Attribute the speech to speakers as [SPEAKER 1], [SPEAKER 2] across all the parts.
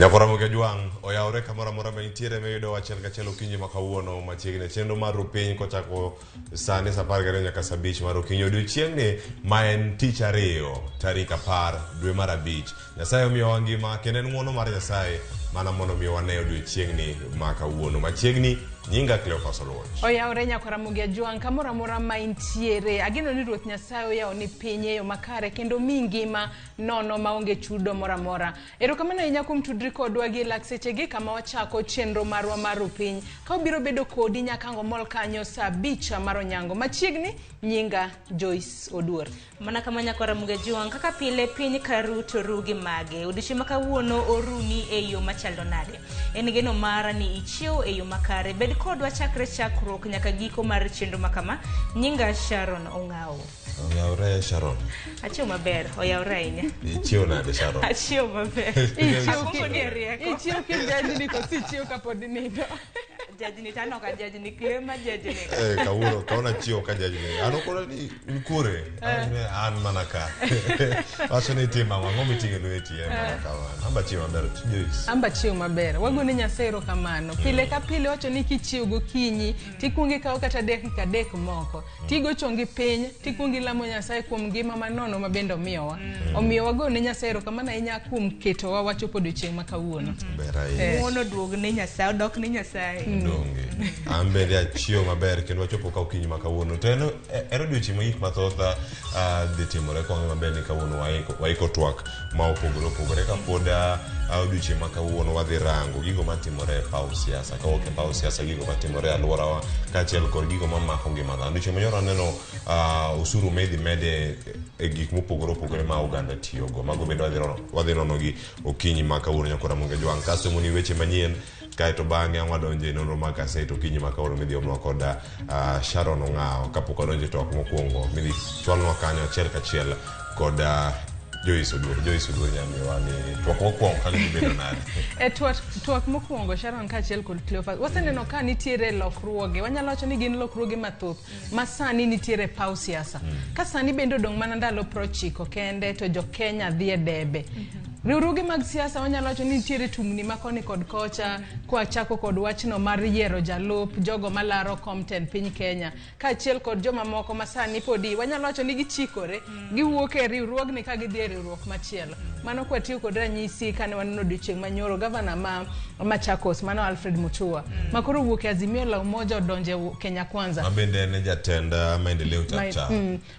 [SPEAKER 1] Nyakwara Jwang' oyawre kamoro amora ma intiere miyudo achiel kachiel okinyi ma kawuono machiegni chenro mar rupiny kochako sani saa 12 nyaka saa 5 mar okinyi odiochieng'ni ma en tich ariyo tarik 10 dwe mar 5. Nyasaye omiyowa ngima kendo en ng'uono mar Nyasaye mana mondo mi wane odiochieng'ni ma kawuono machiegni. Nyinga Cleophas Oluoch.
[SPEAKER 2] Oyawre nyakwara Ramogi Ajwang' kamoro amora ma intiere. Ageno ni Ruoth Nyasaye oyawoni piny e yo makare kendo mi ngima nono maonge chudo moro amora. Erokamano ahinya kuom tudri kodwa gi lak sechegi kama wachako chenro marwa mar rupiny. Ka obiro bedo kodi nyaka ang' omol kanyo saa 5 mar onyango. Machiegni, nyinga Joyce Oduor.
[SPEAKER 3] Mana kama nyakwar Ramogi Ajwang', kaka pile piny ka ru to ru gi mage. Odiechieng' ma kawuono oruni e yo machalo nade? En geno mara ni ichiew e yo makare. Bed kodwa chakre chakruok nyaka giko mar chenro ma kama. Nyinga Sharon Ong'awo.
[SPEAKER 1] Oyawre Sharon.
[SPEAKER 3] Achiew maber, oyawre ahinya.
[SPEAKER 1] Ichiew nade Sharon?
[SPEAKER 3] Achiew maber.
[SPEAKER 2] Ichiew
[SPEAKER 3] Akumbo ni e rieko.
[SPEAKER 2] Ichiew kijajni koso ichiew kapod inindo?
[SPEAKER 3] Jajni tano ka jajni klema jajni.
[SPEAKER 1] Kawuono kaona chiew ka jajni. An okona ni kure. An mana ka. Wacho ni timo ang'o ang'o miting'o e lweti en mana kamano. Amba chiew maber Joyce.
[SPEAKER 2] Amba chiew maber. Wagone Nyasaye erokamano. Pile ka pile wacho ni kichiew gokinyi tikuongo ikawo kata dakika 3 moko. Tigo chongi piny tikuongo ilamo Nyasaye kuom ngima manono ma bende omiyowa. Omiyo wagone Nyasaye erokamano ahinya kuom ketowa wachopo odiochieng' ma kawuono.
[SPEAKER 1] Ber ahinya.
[SPEAKER 3] Ng'uono duog ne Nyasaye, odok ne Nyasaye.
[SPEAKER 1] Donge. An bende achiew maber kendo wachopo ka okinyi ma kawuono. To en odiochieng' ma gik mathoth dhi timore ka wang'eyo maber ni kawuono waiko twak ma opogore opogore. Kapod odiochieng' ma kawuono wadhi rango gigo matimore e paw siasa. Kawuok e paw siasa gigo matimore e alworawa kaachiel kod gigo mamako ngima dhano. Odiochieng' manyoro aneno osuru medhi mede e gik mopogore opogore ma oganda tiyogo. Mago bende wadhi nono gi okinyi ma kawuono nyakwar Ramogi Ajwang'. Kasto moni weche manyien kaeto bang'e ang' wadonjo e nonro mag gaset okinyi ma kawuono midhi omnwa kod Sharon Ong'awo kapok wadonjo e twak mokwongo midhi chwalnwa kanyo achiel kachiel kod Joyce Oduor. Joyce Oduor nyamiwa ni twak mokwongo kanyo dhi bedo nade?
[SPEAKER 2] E twak mokwongo Sharon kaachiel kod Cleophas waseneno ka nitiere lokruoge, wanyalo wacho ni gin lokruoge mathoth ma sani nitiere paw siasa. Ka sani bende odong' mana ndalo 90 kende to jo Kenya dhi e debe. Riwruoge mag siasa wanyalo wacho ni nitiere tungni ma koni kod kocha kwachako kod wachno mar yiero jalup jogo malaro kom tend piny Kenya kaachiel kod joma moko ma sani podi wanyalo wacho ni gichikore giwuok e riwruogni ka gidhi e riwruok machielo. Mano kwatiyo kod ranyisi kane waneno odiochieng' manyoro gavana ma Machakos mano Alfred Mutua ma koro owuok e Azimio la Umoja odonje Kenya Kwanza.
[SPEAKER 1] Ma bende en jatend maendeleo chapchap.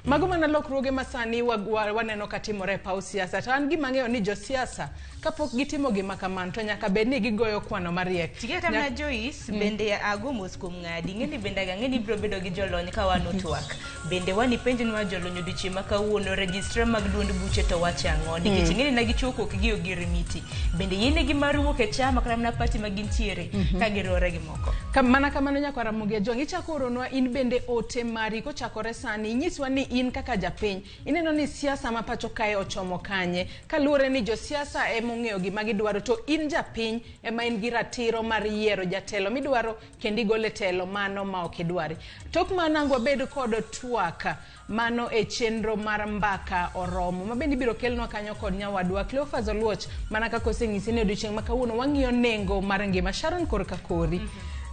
[SPEAKER 2] Mago mana lokruoge ma sani waneno ka timore e paw siasa. To an gima ang'eyo ni josiasa kapok gitimo gima kamano to nyaka bed ni gigoyo kwano mariek.
[SPEAKER 3] Tiketa mana Joyce, bende ago mos kuom ng'adi. Ing'e ni bende ang'e ni ibiro bedo gi jolony ka wan otwak. Bende wan ipenjnwa jolony odiochieng' ma kawuono registrar mag duond buche to wacho ang'o. Nikech ing'e ni ne gichiwo kokgi ogirimiti. Bende yienegi mar wuok e chama kata mana party ma gintiere ka giriwore gi moko.
[SPEAKER 2] Mana kamano nyakwar Ramogi Ajwang' ichako oronwa in bende ote mari kochakore sani inyiswa ni in kaka japiny ineno ni siasa ma pacho kae ochomo kanye kaluwore ni josiasa ema ong'eyo gima gidwaro to in japiny ema in gi ratiro mar yiero jatelo midwaro kendo igole telo mano ma ok idwari. Tok mano ang' wabed kod twak mano e chenro mar mbaka oromo ma bende ibiro kelnwa kanyo kod nyawadwa Cleophas Oluoch mana kaka osenyisi ni odiochieng' ma kawuono wang'iyo nengo mar ngima. Sharon korka kori.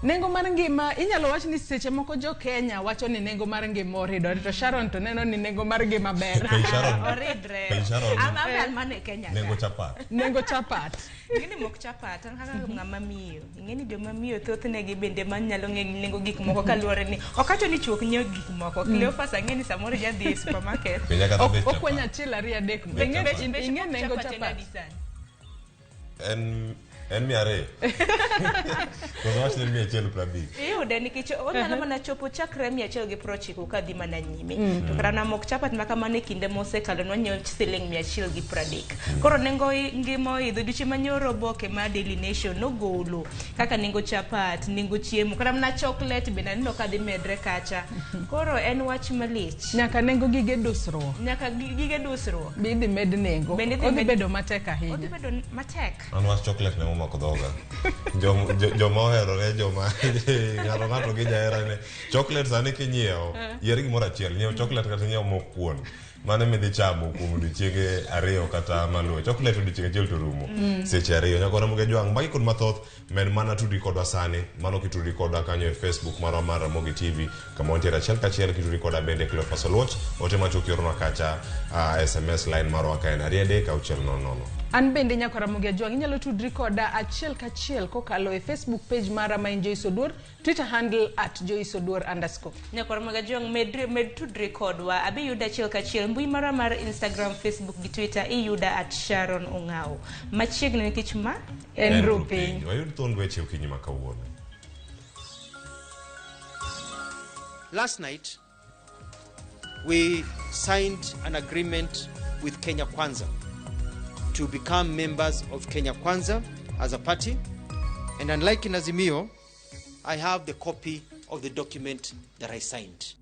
[SPEAKER 2] Nengo mar ngima inyalo wach ni seche moko jo Kenya wacho ni nengo mar ngima oridore to Sharon to neno ni nengo mar ngima ber.
[SPEAKER 3] Oridre. An mana e Kenya.
[SPEAKER 1] Nengo chapat.
[SPEAKER 2] Nengo chapat.
[SPEAKER 3] Ing'e ni mok chapat an kaka ng'ama miyo. Ing'e ni joma miyo thothne gi bende manyalo ng'e nengo gik moko kaluwore ni ok awacho ni chuok nyiewo gik moko. Cleophas ang'e ni samoro ijadhi e supermarket.
[SPEAKER 2] Okwany 1 2 3. Ing'e nengo chapat.
[SPEAKER 1] En 200. Koso wach ni 150.
[SPEAKER 3] Iyude nikech onyalo mana chopo chakre 190 kadhi mana nyime. To kata mana mok chapat ma kamano e kinde mosekalo nwanyiewo siling 130. Koro nengo ngima oidho. Odiochieng' manyoro oboke mar Daily Nation nogolo kaka nengo chapat, nengo chiemo, kata mana chocolate bende aneno ka dhi medre kacha. Koro en wach malich.
[SPEAKER 2] Nyaka nengo gige dusruok.
[SPEAKER 3] Nyaka gige dusruok.
[SPEAKER 2] Be idhi med nengo. Odhi bedo matek ahinya.
[SPEAKER 3] Odhi bedo matek.
[SPEAKER 1] An wach chocolate ne omako dhoga. Joma oherore joma ng'ato ng'ato gi jaherane. Chocolate sani kinyiewo, yier gimoro achiel, nyiew chocolate kata nyiew mok kuon. Mano midhi chamo kuom odiochienge ariyo kata maluwe. Chocolate odiochieng' achiel to rumo. Seche ariyo. Nyakora Ramogi Ajwang', magi kod mathoth med mana tudri kodwa sani. Mano kitudri kodwa kanyo e Facebook marwa mar Ramogi TV kama wantiere achiel kachiel kitudri koda bende Cleophas Oluoch. Ote machuok ioronwa kacha SMS line marwa ka en 23600.
[SPEAKER 2] An bende Nyakora Ramogi Ajwang' inyalo tudri koda achiel kachiel kokalo e Facebook page mara ma en Joyce Oduor, Twitter handle at Joyce Oduor underscore.
[SPEAKER 3] Nyakwar Magajuang, med, med tudri kodwa. Abi yuda achiel kachiel. Mbui mara mar Instagram, Facebook gi Twitter iyuda at Sharon Ong'awo. Machiegni nikech ma
[SPEAKER 2] En ru piny.
[SPEAKER 1] Wayud thuond weche okinyi ma kawuono.
[SPEAKER 4] Last night, we signed an agreement with Kenya Kwanza to become members of Kenya Kwanza as a party. And unlike in Azimio, I have the copy of the document that I signed.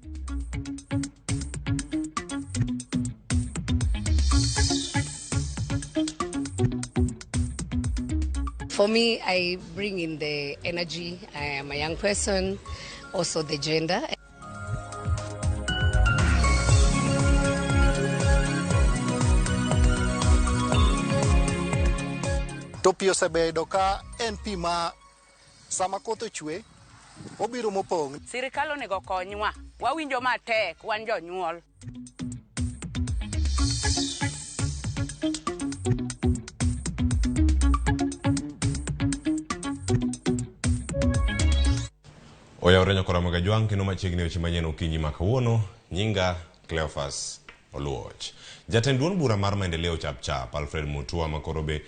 [SPEAKER 5] For me, I bring in the energy. I am a young person, also the gender.
[SPEAKER 6] To pi osebedo ka en pi ma sama koth ochwe obiro mopong'.
[SPEAKER 7] Sirikal onego konywa. Wawinjo matek wan jonyuol.
[SPEAKER 1] Oyawore Nyakora Ramogi Ajwang' kendo machiegni weche manyien okinyi ma kawuono. Nyinga Cleophas Oluoch. Jatend duond bura mar Maendeleo Chapchap, Alfred Mutua makoro be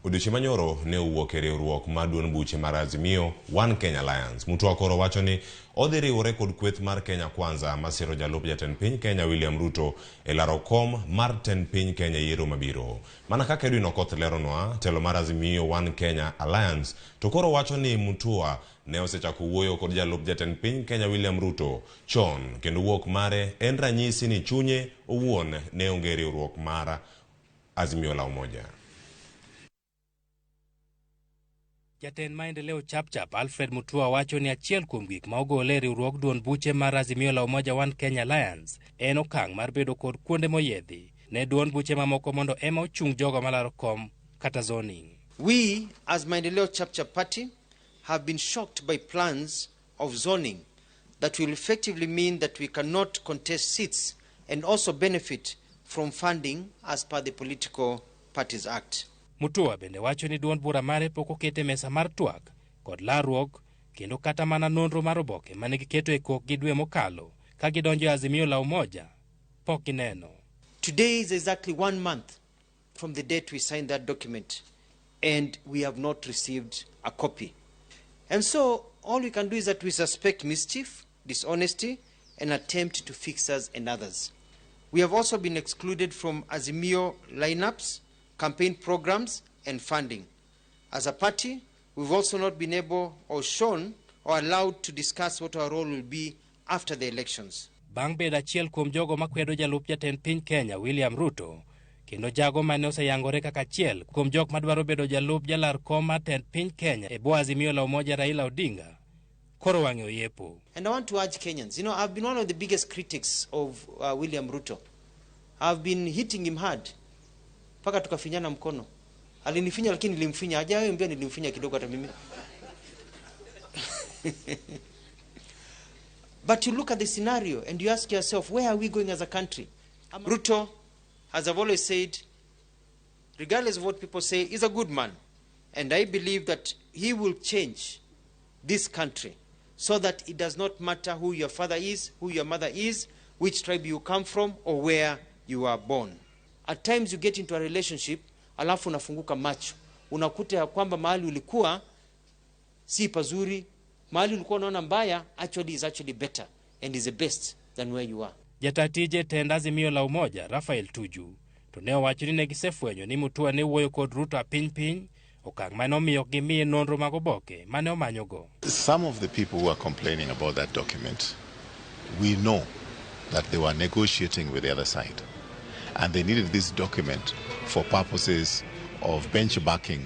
[SPEAKER 1] odiochieng' manyoro ne owuok e riwruok mar duond buche mar Azimio One Kenya Alliance. Mutua koro wacho ni odhi riwore kod kweth mar Kenya Kwanza masiro jalup jatend piny Kenya William Ruto e laro kom mar tend piny Kenya e yiero mabiro. Mana kaka Edwin Okoth leronwa, telo mar Azimio One Kenya Alliance to koro wacho ni Mutua ne osechako wuoyo kod jalup jatend piny Kenya William Ruto chon kendo wuok mare en ranyisi ni chunye owuon ne onge riwruok mar Azimio la Umoja.
[SPEAKER 8] Jatend Maendeleo Chapchap Alfred Mutua wacho ni achiel kuom gik ma ogole e riwruog duond buche mar Azimio la Umoja One Kenya Alliance en okang' mar bedo kod kuonde moyiedhi ne duond buche mamoko mondo ema ochung jogo malaro kom kata zoning.
[SPEAKER 4] We, as Maendeleo Chapchap Party, have been shocked by plans of zoning that will effectively mean that we cannot contest seats and also benefit from funding as per the Political Parties Act.
[SPEAKER 8] Mutua bende wacho ni duond bura mare pok okete mesa mar twak kod larruok kendo kata mana nonro mar oboke mane giketo e kokgi dwe mokalo ka gidonjo e Azimio la Umoja pok gineno.
[SPEAKER 4] Today is exactly 1 month from the date we signed that document, and we have not received a copy. And so all we can do is that we suspect mischief, dishonesty, and attempt to fix us and others. We have also been excluded from Azimio lineups, campaign programs, and funding. As a party, we've also not been able or shown or allowed to discuss what our role will be after the elections.
[SPEAKER 8] Bang' bedo achiel kuom jogo makwedo jalup jatend piny Kenya William Ruto, kendo jago mane oseyangore kaka achiel kuom jok madwaro bedo jalup jalar kom mar tend piny Kenya e bwo Azimio la Umoja Raila Odinga, koro wang'e oyepo.
[SPEAKER 4] And I want to urge Kenyans, I've been one of the biggest critics of William Ruto. I've been hitting him hard. Paka tukafinyana mkono. Alinifinya lakini nilimfinya. Hajawahi ambia nilimfinya kidogo hata mimi. But you look at the scenario and you ask yourself, where are we going as a country? Ruto, as I've always said, regardless of what people say, is a good man. And I believe that he will change this country so that it does not matter who your father is, who your mother is, which tribe you come from, or where you are born. At times you get into a relationship, alafu unafunguka macho. Unakuta ya kwamba mahali ulikuwa si pazuri, mahali ulikuwa unaona mbaya, actually is actually better and is the best than where you are.
[SPEAKER 8] Jatatije tend Azimio la Umoja Rafael Tuju to ne owacho ni ne gisefwenyo ni Mutua ne wuoyo kod Ruto apiny piny, okang' mane omiyo ok gimiye nonro mag oboke mane omanyogo.
[SPEAKER 9] Some of the people who are complaining about that document, we know that they were negotiating with the other side, and they needed this document for purposes of benchmarking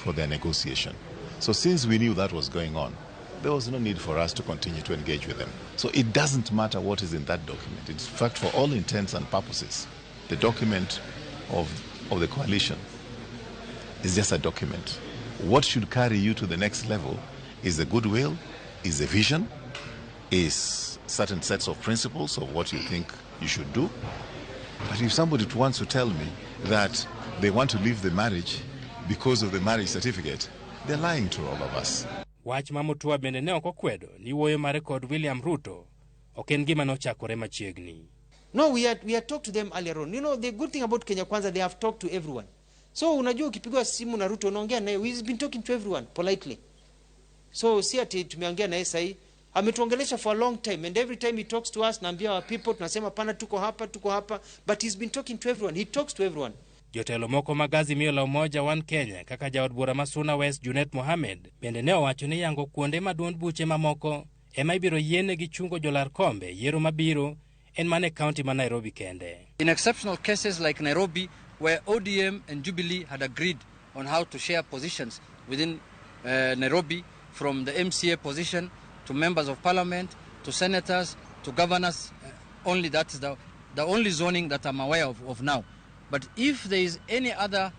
[SPEAKER 9] for their negotiation. So since we knew that was going on, There was no need for us to continue to engage with them. So it doesn't matter what is in that document. In fact, for all intents and purposes, the document of the coalition is just a document. What should carry you to the next level is the goodwill, is the vision, is certain sets of principles of what you think you should do. But if somebody wants to tell me that they want to leave the marriage because of the marriage certificate, they're lying to all of us.
[SPEAKER 8] Wach ma Mutua bende ne ok okwedo ni wuoyo mare kod William Ruto ok en gima nochakore machiegni.
[SPEAKER 4] No, we had talked to them earlier on. The good thing about Kenya Kwanza, they have talked to everyone. So unajua ukipigwa simu na Ruto, unaongea naye. He's been talking to everyone politely. So si ati tumeongea naye sahi. Ametuongelesha for a long time, and every time he talks to us, naambia our people, tunasema pana, tuko hapa, tuko hapa, but he's been talking to everyone. He talks to everyone.
[SPEAKER 8] Jotelo moko mag Azimio la Umoja One Kenya kaka jaod bura ma Suna West Junet Mohamed bende ne owacho ni yango kuonde ma duond buche mamoko ema ibiro yienegi chungo jolar kombe yiero mabiro en mana e kaunti ma Nairobi kende.
[SPEAKER 10] In exceptional cases like Nairobi, where ODM and Jubilee had agreed on how to share positions within Nairobi, from the MCA position to members of parliament, to senators, to governors, only that is the only zoning that I'm aware of now. But if there is any other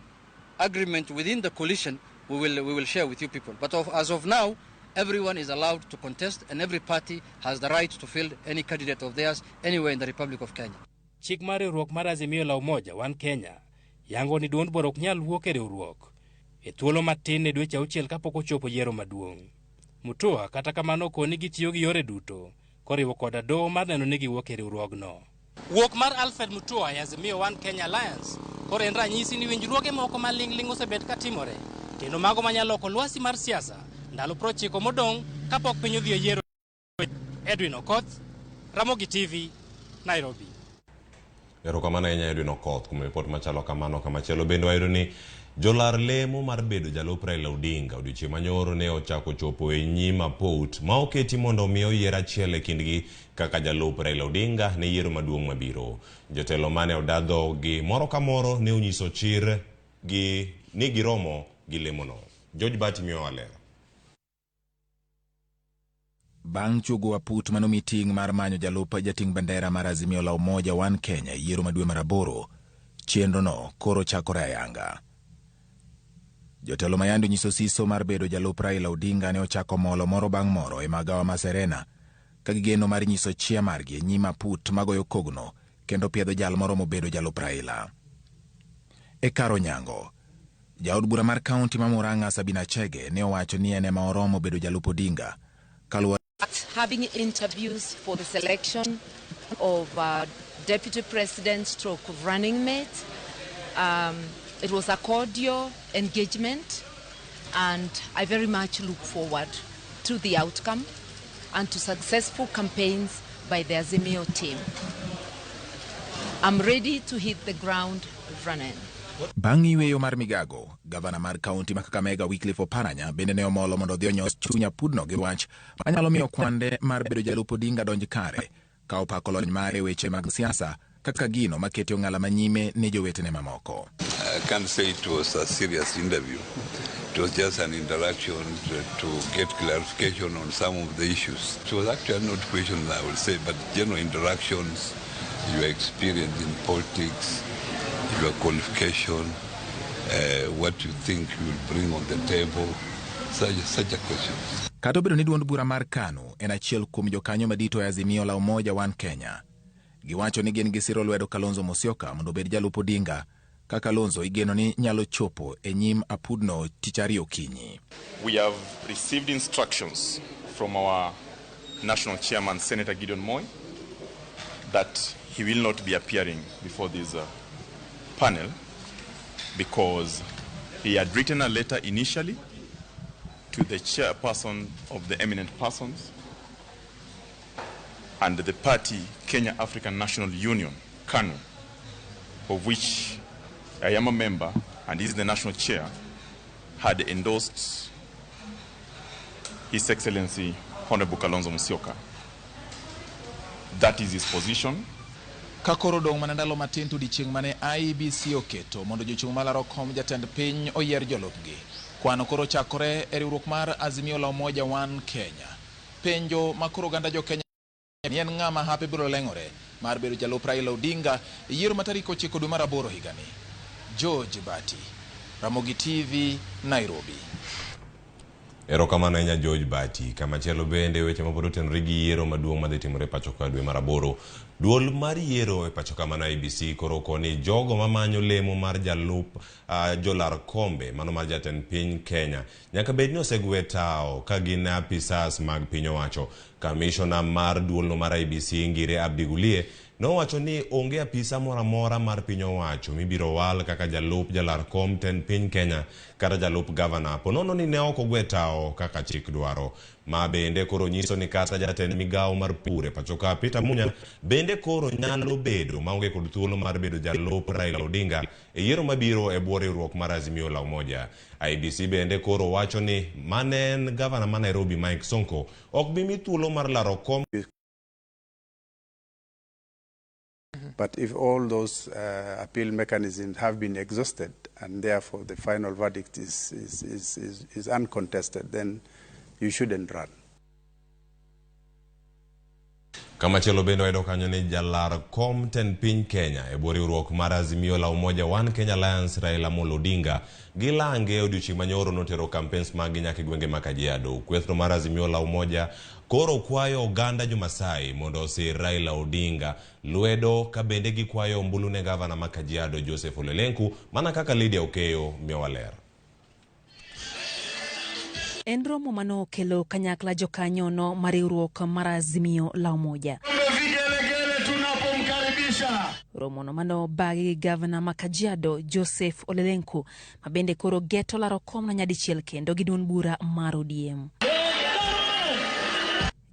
[SPEAKER 10] agreement within the coalition, we will share with you people. But as of now, everyone is allowed to contest and every party has the right to field any candidate of theirs anywhere in the Republic of Kenya.
[SPEAKER 8] Chik mar riwruok mar Azimio la Umoja One Kenya yango ni duond bura ok nyal wuok e riwruok e thuolo matin ne dweche 6 kapok ochopo yiero maduong'. Mutua kata kamano okoni gitiyo gi yore duto koriwo koda doho mar neno ni giwuok e riwruogno. Wuok mar Alfred Mutua e Azimio One Kenya Alliance koro en ranyisi ni winjruoge moko maling'ling' osebet katimore kendo mago manyalo loko lwasi mar siasa ndalo 90 modong' kapok piny odhi e yiero. Edwin Okoth, Ramogi TV, Nairobi.
[SPEAKER 1] Erokamano ahinya, Edwin Okoth, kuom ripot machalo kamano. Kamachielo bende wayudo ni jolar lemo mar bedo jalup Raila Odinga odiochieng' manyoro ne ochako chopo e nyim aput ma oketi mondo omi oyier achiel e kindgi kaka jalup Raila Odinga ne yiero maduong' mabiro. Jotelo mane oda dhogi moro ka moro ne onyiso chir gi ni giromo gi lemono. George Bati miyowa ler.
[SPEAKER 11] Bang' chuogo aput manomi ting' mar manyo jalup jating' bendera mar Azimio la Umoja One Kenya e yiero ma dwe mar 8, chenrono koro chakore ayanga. Jotelo ma yande onyiso siso mar bedo jalup Raila Odinga ne ochako molo moro bang' moro e magawa ma Serena ka gigeno mar nyiso chia margi e nyim aput magoyo kogno kendo piedho jal moromo bedo jalup Raila. E kar onyango, jaod bura mar kaunti ma Murang'a Sabina Chege ne owacho ni en ema oromo bedo jalup Odinga kaluwore
[SPEAKER 12] Having interviews for the selection of deputy president stroke running mate. It was a cordial engagement, and I very much look forward to the outcome and to successful campaigns by the Azimio team. I'm ready to hit the ground running.
[SPEAKER 11] Bang' yweyo mar migago, gavana mar kaunti ma Kakamega Wycliffe Oparanya bende ne omolo mondo odhi onyos chuny apudno gi wach manyalo miyo kwande mar bedo jalup Odinga donj kare ka opako lony mare e weche mag siasa kaka gino makete ong'ala manyime ne jowetene mamoko.
[SPEAKER 13] I can't say it was a serious interview. It was just an interaction to get clarification on some of the issues. It was actually not questions, I would say, but general interactions, your experience in politics, your qualification, what you think you will bring on the table, such a questions.
[SPEAKER 11] Kata obedo ni duond bura mar KANU en achiel kuom jokanyo madito e Azimio la Umoja One Kenya, giwacho ni gin gisiro lwedo Kalonzo Musyoka mondo obed jalup Odinga ka Kalonzo igeno ni nyalo chopo e nyim apudno tich ariyo okinyi.
[SPEAKER 14] We have received instructions from our national chairman, Senator Gideon Moi, that he will not be appearing before this panel because he had written a letter initially to the chairperson of the eminent persons and the party Kenya African National Union, KANU, of which I am a member and is the national chair, had endorsed His Excellency Honorable Kalonzo Musyoka. That is his position.
[SPEAKER 11] Ka koro odong' mana ndalo matin to odiechieng' mane IEBC oketo mondo jochung' malaro kom jatend piny oyier jolupgi. Kwano koro chakore e riwruok mar Azimio la Umoja One Kenya. Penjo ma koro oganda jo Kenya ni en ng'ama hape biro leng'ore mar bedo jalup Raila Odinga e yiero ma tarik 9 dwe mar 8 higani. George Bati, Ramogi TV, Nairobi.
[SPEAKER 1] Erokamano ahinya George Bati. Kamachielo bende weche mapod otenore gi yiero maduong' madhi timore pacho ka dwe mar 8. Duol mar yiero e pacho ka mano IEBC koro koni jogo mamanyo lemo mar jalup jolar kombe mano mar jatend piny Kenya nyaka bed ni osegwe tawo ka gin apisas mag piny owacho. Kamishona mar duolno mar IEBC Ngire Abdi Gulie nowacho ni onge apisa moro amora mar piny owacho mibiro wal kaka jalup jalar kom tend piny Kenya kata jalup gavana ponono ni ne ok ogwe tawo kaka chik dwaro. Ma bende koro nyiso ni kata jatend migawo mar pur e pacho ka Peter Munya bende koro nyalo bedo maonge kod thuolo mar bedo jalup Raila Odinga e yiero mabiro e bwo riwruok mar Azimio la Umoja. IEBC bende koro wacho ni mane en gavana ma Nairobi Mike Sonko ok bi mi thuolo mar laro kom.
[SPEAKER 15] But if all those appeal mechanisms have been exhausted and therefore the final verdict is uncontested, then you shouldn't run.
[SPEAKER 1] Kamachielo bende wayudo kanyo ni jalar kom tend piny Kenya e bwo riwruok mar Azimio la Umoja One Kenya Alliance Raila Amolo Odinga gi lange odiochieng' manyoro notero campaigns maggi nyaka e gwenge ma Kajiado. Kwethno mar Azimio la Umoja koro kwayo oganda jo-Masai mondo osir Raila Odinga lwedo ka bende gikwayo ombulu ne gavana ma Kajiado Joseph Ole Lenku mana kaka Lydia Okeyo miyowa ler.
[SPEAKER 16] En romo manokelo kanyakla jokanyono mar riwruok mar Azimio la Umoja. Romono manobagi gi gavana ma Kajiado Joseph Ole Lenku ma bende koro geto laro komno nyadichiel kendo gi duond bura mar ODM.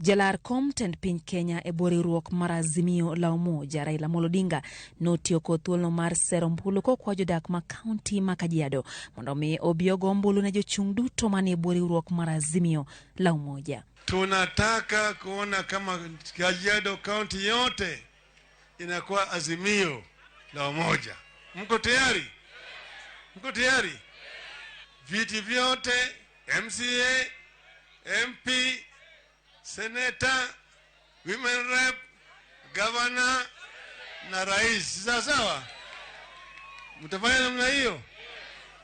[SPEAKER 16] Jalar kom tend piny Kenya e bwo riwruok mar Azimio la Umoja Raila Amolo Odinga notiyo kod thuolono mar sero ombulu kokwayo jodak ma kaunti ma Kajiado mondo mi obi ogo ombulu ne jochung' duto manie bwo riwruok mar Azimio la Umoja.
[SPEAKER 17] Tunataka kuona kama Kajiado County yote inakuwa Azimio la Umoja. Mko tayari? Mko tayari? Viti vyote MCA, MP, Senator, Women Rep, Governor na Rais. Sawa sawa? Mtafanya namna hiyo?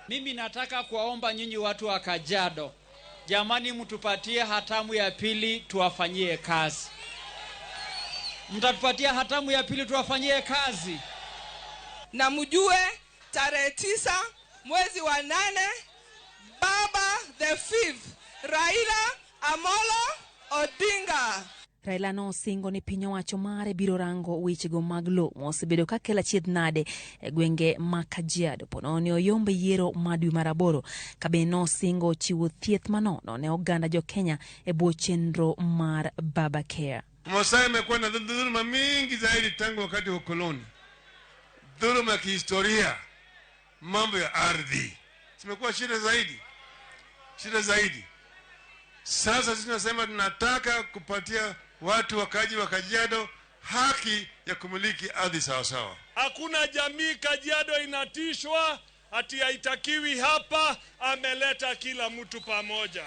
[SPEAKER 18] Mimi nataka kuwaomba nyinyi watu wa Kajiado, jamani, mtupatie hatamu ya pili tuwafanyie kazi. Mtatupatia hatamu ya pili tuwafanyie kazi.
[SPEAKER 19] Na mjue tarehe 9 mwezi wa 8 Baba the 5th Raila Amolo Odinga.
[SPEAKER 16] Raila nosingo ni piny owacho mare biro rango wechego mag lowo mosebedo ka kelo achiedh nade e gwenge ma Kajiado ponono oyombe yiero ma dwe mar 8 ka bende nosingo chiwo thieth manono ne oganda jo Kenya e bwo chenro mar Baba Care.
[SPEAKER 17] Masai imekuwa na dhuluma mingi zaidi tangu wakati wa ukoloni. Dhuluma ya kihistoria, mambo ya ardhi zimekuwa shida zaidi, shida zaidi. Sasa sisi tunasema tunataka kupatia watu wakaji wa Kajiado haki ya kumiliki ardhi sawa sawa.
[SPEAKER 20] Hakuna jamii Kajiado inatishwa ati haitakiwi hapa, ameleta kila mtu pamoja.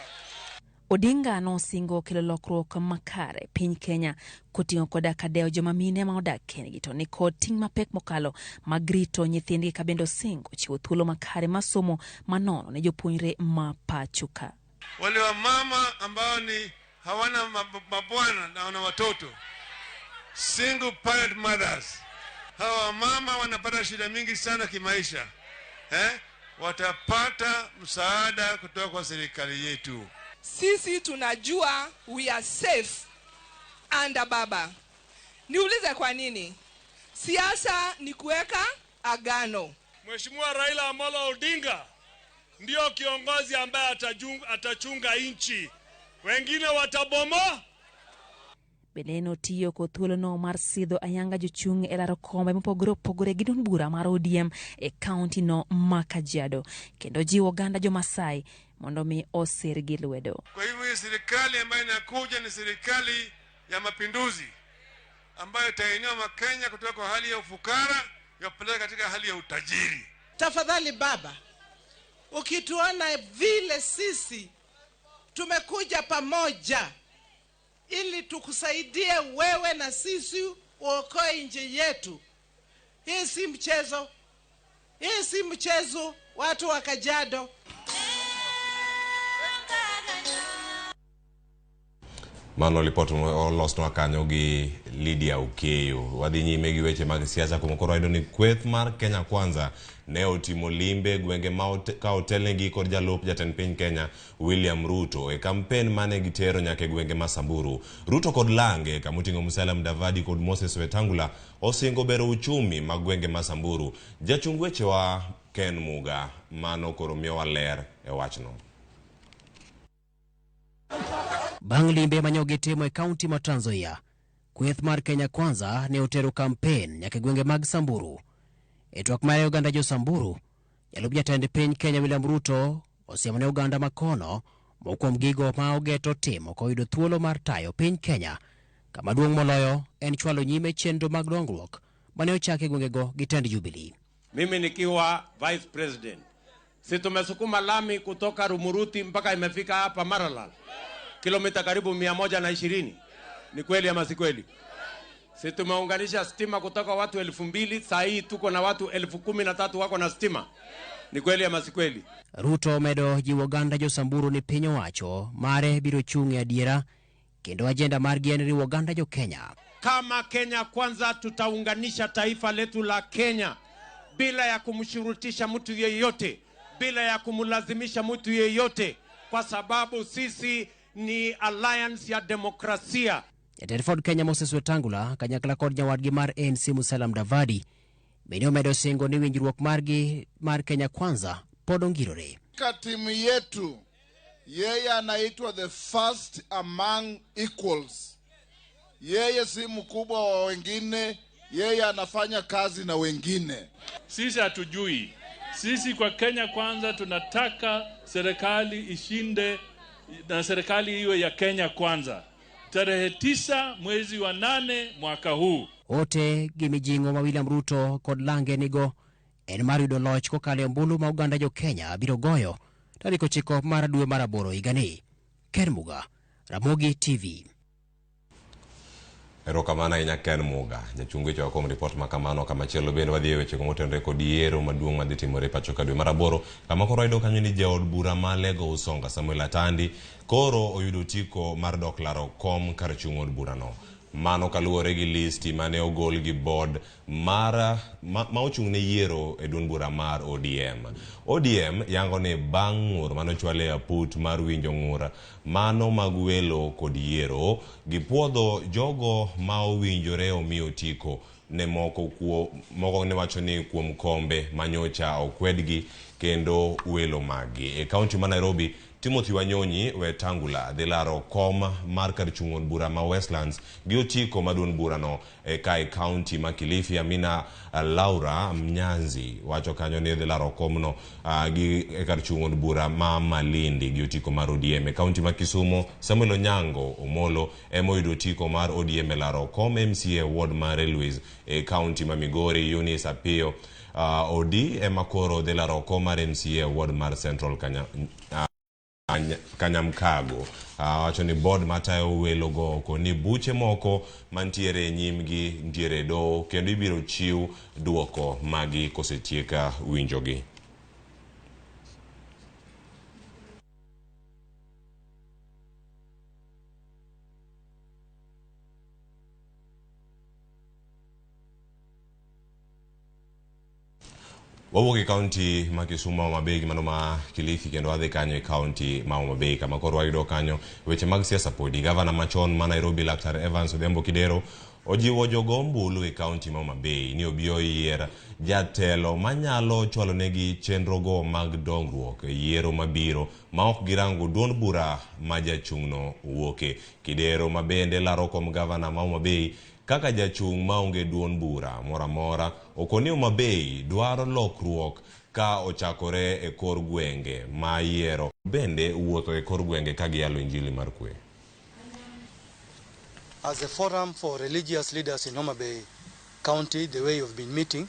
[SPEAKER 16] Odinga nosingo kelo lokruok makare piny Kenya koting'o koda ka dewo joma mine ma odak kendgi to ni kod ting' mapek mokalo mag rito nyithindgi ka bende osingo chiwo thuolo makare mar somo manono ne jopuonjre ma pacho ka.
[SPEAKER 17] Wale wa mama ambao ni hawana mabwana na wana watoto, single parent mothers, hawa mama wanapata shida mingi sana kimaisha, watapata msaada kutoka kwa serikali yetu.
[SPEAKER 19] Sisi tunajua we are safe under Baba. Niulize kwa nini? Siasa ni kuweka agano.
[SPEAKER 20] Mheshimiwa Raila Amolo Odinga ndio kiongozi ambaye atachunga nchi. Wengine watabomoa.
[SPEAKER 16] Bende notiyo kod thuolono mar sidho ayanga jochung' e laro kombe mopogore opogore gi duond bura mar ODM e kaunti no ma Kajiado kendo jiwo oganda jo-Masai mondo mi osir gi lwedo.
[SPEAKER 17] Kwa hivyo hii serikali ambayo inakuja ni serikali ya mapinduzi ambayo itainua Wakenya kutoka kwa hali ya ufukara yapeleka katika hali ya utajiri.
[SPEAKER 21] Tafadhali baba, Ukituona vile sisi tumekuja pamoja ili tukusaidie wewe na sisi uokoe nchi yetu. Hii si mchezo, hii si mchezo, watu wa Kajiado.
[SPEAKER 1] Mano lipot olosnwa kanyo gi Lydia Okeyo. Wadhi nyime gi weche mag siasa kuma koro wayudo ni kweth mar Kenya Kwanza ne otimo limbe gwenge ma ka otelnegi kod jalup jatend piny Kenya William Ruto e kampen mane gitero nyaka e gwenge ma Samburu. Ruto kod Lange kamoting'o Musalia Mudavadi kod Moses Wetangula osingo bero uchumi mag gwenge ma Samburu. Jachung wechewa Ken Muga mano koro miyowa ler e wachno.
[SPEAKER 22] Bang' limbe mane gitimo e kaunti ma Trans Nzoia, kweth mar Kenya Kwanza ne otero kampen nyaka e gwenge mag Samburu. E twak mare oganda jo Samburu, jalup jatend piny Kenya William Ruto osiemo ne oganda makono moko kuom gigo ma ogeto timo koyudo thuolo mar tayo piny Kenya. Kama duong' moloyo en chwalo nyime chenro mag dongruok mane ochak e gwengego gi tend Jubilee.
[SPEAKER 23] Mimi nikiwa vice president, si tumesukuma lami kutoka Rumuruti mpaka imefika hapa Maralal, kilomita karibu 120. Ni kweli ama si kweli? Si tumeunganisha stima kutoka watu 2000, saa hii tuko na watu 13,000 wako na stima. Ni kweli ama si kweli?
[SPEAKER 22] Ruto omedo jiwo oganda jo Samburu ni piny owacho mare biro chung' e adiera kendo ajenda margi en riwo oganda jo Kenya.
[SPEAKER 23] Kama Kenya Kwanza tutaunganisha taifa letu la Kenya bila ya kumshurutisha mtu yeyote, bila ya kumlazimisha mtu yeyote, kwa sababu sisi ni alliance ya demokrasia.
[SPEAKER 22] Jatend Ford Kenya Moses Wetangula kanyakla kod nyawadgi mar ANC Musalia Mudavadi bende omedo singo ni winjruok margi mar Kenya Kwanza pod ongirore.
[SPEAKER 24] Timu yetu yeye anaitwa the first among equals. Yeye si mkubwa wa wengine, yeye anafanya kazi na wengine.
[SPEAKER 20] Sisi hatujui. Sisi kwa Kenya Kwanza tunataka serikali ishinde na serikali iwe ya Kenya Kwanza. Tarehe 9 mwezi wa 8 mwaka huu.
[SPEAKER 22] Ote gi mijing'o ma William Ruto kod lange nigo en mar yudo loch kokalo e ombulu ma oganda jo Kenya biro goyo tarik 9 mar dwe mar 8 higani. Ken Muga, Ramogi TV.
[SPEAKER 1] Erokamano ahinya Ken Muga, jachung weche wa kuom ripot ma kamano. Kamachielo bende wadhi e weche motenore kod yiero maduong' madhi timore pacho ka dwe mar 8, kama koro wayudo kanyo ni jaod bura ma Lego Usonga Samuel Atandi koro oyudo otiko mar dok laro kom kar chung' od burano. Mano kaluwore gi listi mane ogol gi board mar ma ochung' ne yiero e duond bura mar ODM. ODM yango ni bang' ng'ur mane ochwal e aput mar winjo ng'ur mano mag welo kod yiero, gipuodho jogo ma owinjore omi otiko ne moko ne wacho ni kuom kombe manyocha okwedgi kendo welo maggi. E kaunti ma Nairobi, Timothy Wanyonyi Wetangula dhi laro kom mar kar chung' od bura ma Westlands gi otiko ma duond burano ka e kaunti ma Kilifi. Amina Laura Mnyanzi wacho kanyo ni dhi laro komno gi e kar chung' od bura ma Malindi gi otiko mar ODM. E kaunti ma Kisumu, Samuel Onyango Omolo ema oyudo otiko mar ODM e laro kom MCA ward mar Railways. E kaunti ma Migori, Eunice Apiyo Odi ema koro dhi laro kom mar MCA ward mar Central Kanyamkago. Wacho ni board matayo welo go oko ni buche moko mantiere e nyimgi ntiere e doho kendo ibiro chiw duoko magi kosetiek winjogi. Wawuok e kaunti ma Kisumu, Homa Bay gi mano ma Kilifi kendo wadhi kanyo e kaunti ma Homa Bay kama koro wayudo kanyo weche mag siasa podi. Gavana machon ma Nairobi Laktar Evans Odhiambo Kidero ojiwo jogo ombulu e kaunti ma Homa Bay ni obi oyier jatelo manyalo chwalonegi chenrogo mag dongruok e yiero mabiro ma ok girango duond bura ma jachung'no wuoke. Kidero ma bende laro kom gavana ma Homa Bay kaka jachung' maonge duond bura moro amora okoni Homa Bay dwaro lokruok ka ochakore e kor gwenge ma yiero bende wuotho e kor gwenge ka giyalo injili mar kwe.
[SPEAKER 25] As a forum for religious leaders in Homa Bay County, the way we've been meeting,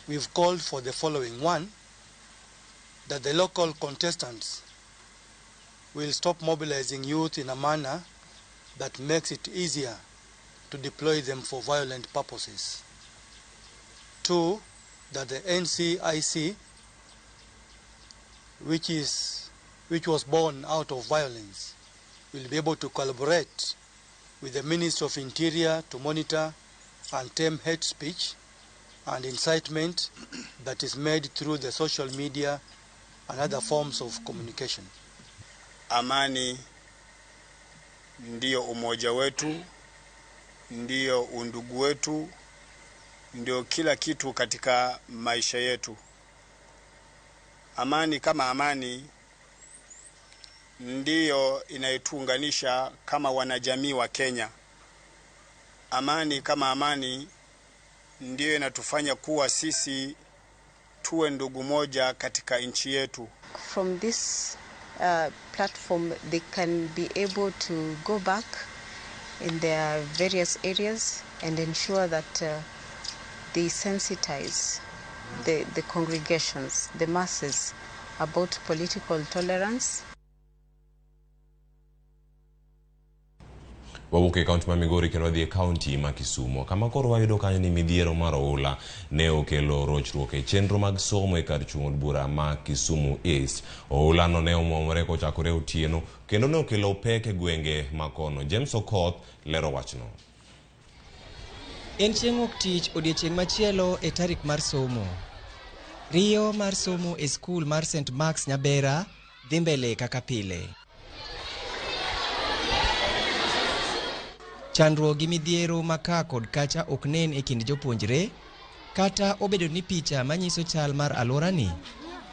[SPEAKER 25] we've called for the following. One, That the local contestants will stop mobilizing youth in a manner that makes it easier to deploy them for violent purposes. 2, that the NCIC, which was born out of violence, will be able to collaborate with the Ministry of Interior to monitor and tame hate speech and incitement that is made through the social media and other forms of communication.
[SPEAKER 2] Amani ndiyo umoja wetu, ndiyo undugu wetu, ndio kila kitu katika maisha yetu. Amani kama amani ndiyo inayotuunganisha kama wanajamii wa Kenya. Amani kama amani ndiyo inatufanya kuwa sisi tuwe ndugu moja katika nchi yetu.
[SPEAKER 3] From this platform they can be able to go back in their various areas and ensure that they sensitize the congregations, the masses, about political tolerance.
[SPEAKER 1] Wawuok e kaunti ma Migori kendo wadhi e kaunti ma Kisumo kama koro wayudo kanyo ni midhiero mar oula ne okelo rochruok e chenro mag somo e kar chung' od bura ma Kisumu East. Oula no ne omwomore kochakore otieno kendo ne okelo pek e gwenge ma kono. James Okoth lero wachno.
[SPEAKER 5] En chieng' wuok tich odiechieng' machielo e tarik mar somo. Riyo mar somo e skul mar St. Mark's Nyabera dhi mbele kaka pile. Chandruok gi midhiero ma ka kod kacha ok nen e kind jopuonjre, kata obedo ni picha manyiso chal mar alworani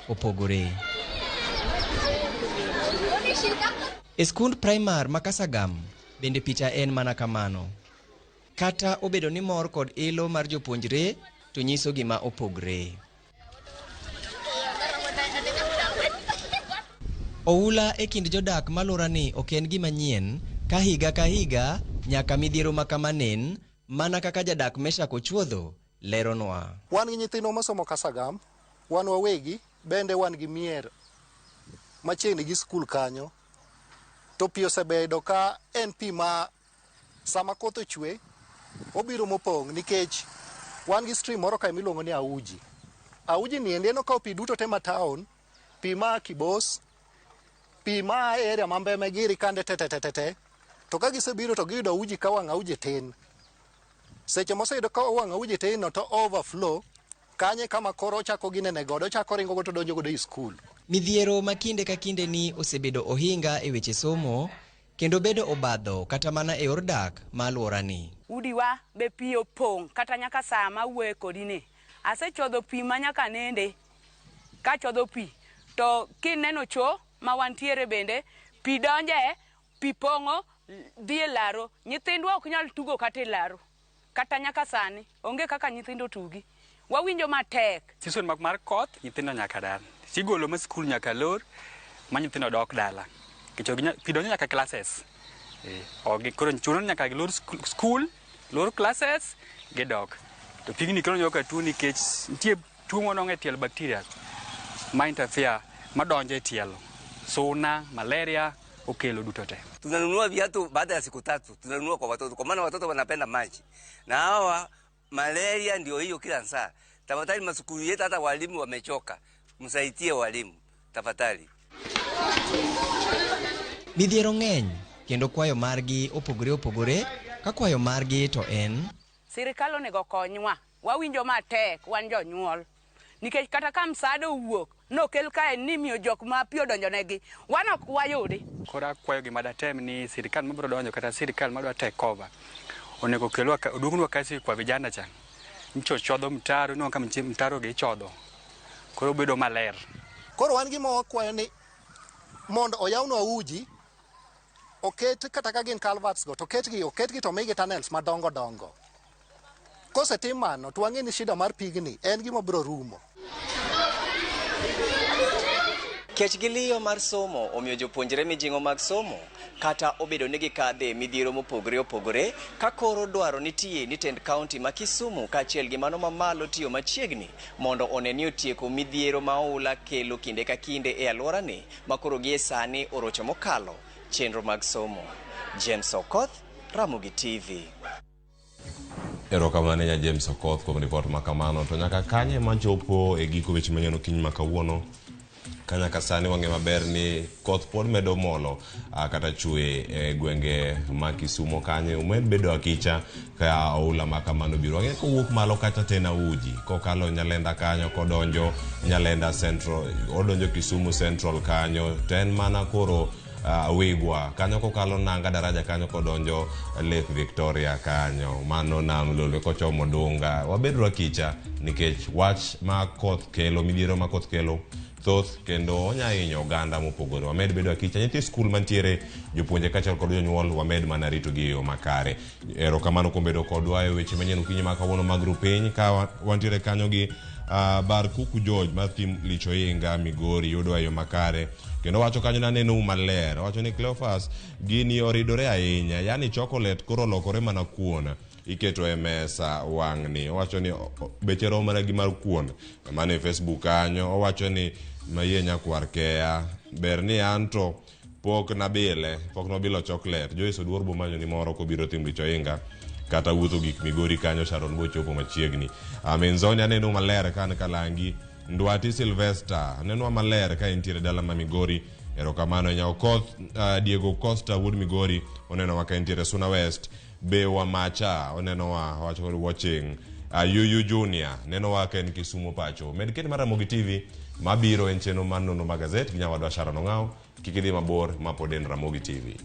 [SPEAKER 5] opogore. E skund primar ma Kasagam bende picha en mana kamano. Kata obedo ni mor kod ilo mar jopuonjre to nyiso gima opogre. Oula e kind jodak malworani ok en gima nyien ka higa ka higa nyaka midhiero ma kama nen, mana kaka jadak Meshak Ochuodho leronwa.
[SPEAKER 6] Wan gi nyithindwa masomo Kasagam, wan wawegi bende wan gi mier machiegni gi skul kanyo, to pi osebedo ka en pi ma sama koth ochwe obiro mopong' nikech wan gi stream moro kae miluongo ni Auji. Auji ni endi en okawo pi duto te ma town, pi ma Kibos, pi ma area ma Mbeme giri kande te te te te. To ka gisebiro to giyudo Auji ka wang' Auji tin. Seche moseyudo ka wang' Auji tin no to overflow, kanye kama koro ochako ginene godo, ochako ringo godo to donjo godo e skul.
[SPEAKER 5] Midhiero ma kinde ka kinde ni osebedo ohinga e weche somo kendo bedo obadho kata mana e yor dak ma alworani.
[SPEAKER 7] Udiwa be pi opong' kata nyaka saa ma awuoye kodi ni. Asechodho pi ma nyaka nende kachodho pi to kineno cho ma wantiere bende pi donje, pi pong'o dhi e laro. Nyithindwa ok nyal tugo kata e laro kata nyaka sani onge kaka nyithindo tugi. Wawinjo matek.
[SPEAKER 26] Season mar koth nyithindo nyaka dala. Sigolo ma skul nyaka lor ma nyithindo dok dala. Nikech pi donjo nyaka classes. Koro chuno ni nyaka gilor skul, lor classes gidok. To pigni koro nyaka tuo nikech nitie tuo monong'o e tielo bacteria ma interfere madonjo e tielo. Suna, malaria okelo duto te.
[SPEAKER 27] Tunanunua viatu baada ya siku 3, tunanunua kwa watoto kwa maana watoto wanapenda maji. Na hawa malaria ndio hiyo kila saa. Tafadhali masukuli yetu hata walimu wamechoka. Msaidie walimu tafadhali.
[SPEAKER 5] Midhiero ng'eny kendo kwayo margi opogore opogore ka kwayo margi to en
[SPEAKER 7] sirikal onego konywa. Wawinjo matek wan jonyuol. Nikech kata ka msaada owuok nokel kae ni miyo jok ma pi odonjonegi, wan ok wayudi.
[SPEAKER 26] Koro akwayo gima datem ni sirikal mabiro donjo kata sirikal madwa take over onego okelwa oduognwa kasi kwa vijana cha. Ncho chodho mtaro, inwang'o ka mtaro gi ichodho. Koro bedo maler.
[SPEAKER 6] Koro wan gima wakwayo ni mondo oyawnwa uji, oket kata ka gin culverts go, to oketgi to migi tunnels madongo dongo. Kosetim mano to wang'e ni shida mar pigni en gima biro rumo.
[SPEAKER 5] Kech gi liyo mar somo omiyo jopuonjre mijing'o mag somo kata obedo ni gikadhe midhiero mopogore opogore ka koro dwaro nitie ni tend kaunti ma Kisumu kaachiel gi mano mamalo tiyo machiegni mondo one ni otieko midhiero ma oula kelo kinde ka kinde e alworani ma koro gie sani orocho mokalo chenro mag somo. James Okoth, Ramogi TV.
[SPEAKER 1] Erokamano ahinya James Okoth kuom ripot ma kamano. To nyaka kanye machopo e giko weche manyien okinyi ma kawuono. Ka nyaka sani wang'e maber ni koth pod medo molo kata chwe e gwenge ma Kisumo kanyo. Umed bedo akicha ka oula ma kamano biro. Wang'e kowuok malo kata tena uji kokalo Nyalenda kanyo kodonjo Nyalenda Central, odonjo Kisumu Central kanyo to en mana koro Wigwa kanyo kokalo Nanga daraja kanyo kodonjo Lake Victoria kanyo mano nam Lolwe kochomo Dunga. Wabedru akicha nikech wach ma koth kelo midhiero ma koth kelo thoth kendo onya hinyo oganda mopogore. Wamed bedo akicha nyithi skul mantiere jopuonje kaachiel kod jonyuol wamed mana ritogi e yo makare. Erokamano kuom bedo kodwa e weche manyien okinyi ma kawuono mag Rupiny ka wantiere kanyo gi Bar Kuku George mar thim Lichoinga Migori yudo e yo makare kendo wacho kanyo nanenou maler wacho ni Cleophas gini oridore ahinya yani chocolate koro olokore mana kuon iketo e mesa wang'ni owacho ni beche rom mana gi mar kuon mano e Facebook kanyo owacho ni mayie nyakwar keya ber ni anto pok nabile pok nobilo chocolate Joyce Oduor bomanyo ni moro kobiro thim Lichoinga kata wuotho gik Migori kanyo Sharon bochopo machiegni Aminzoni aneno maler ka an Kalangi Ndwati Sylvester anenwa maler ka entiere dala ma Migori erokamano ahinya Okoth Diego Costa wuod Migori onenowa ka entiere Suna West Bewa Macha onenowa wacho ni watching Yuyu Junior nenowa ka en Kisumo pacho med ket mar Ramogi TV mabiro en chenro mar nonro mag gazet gi nyawadwa Sharon Ong'aw kik idhi mabor ma pod en Ramogi TV.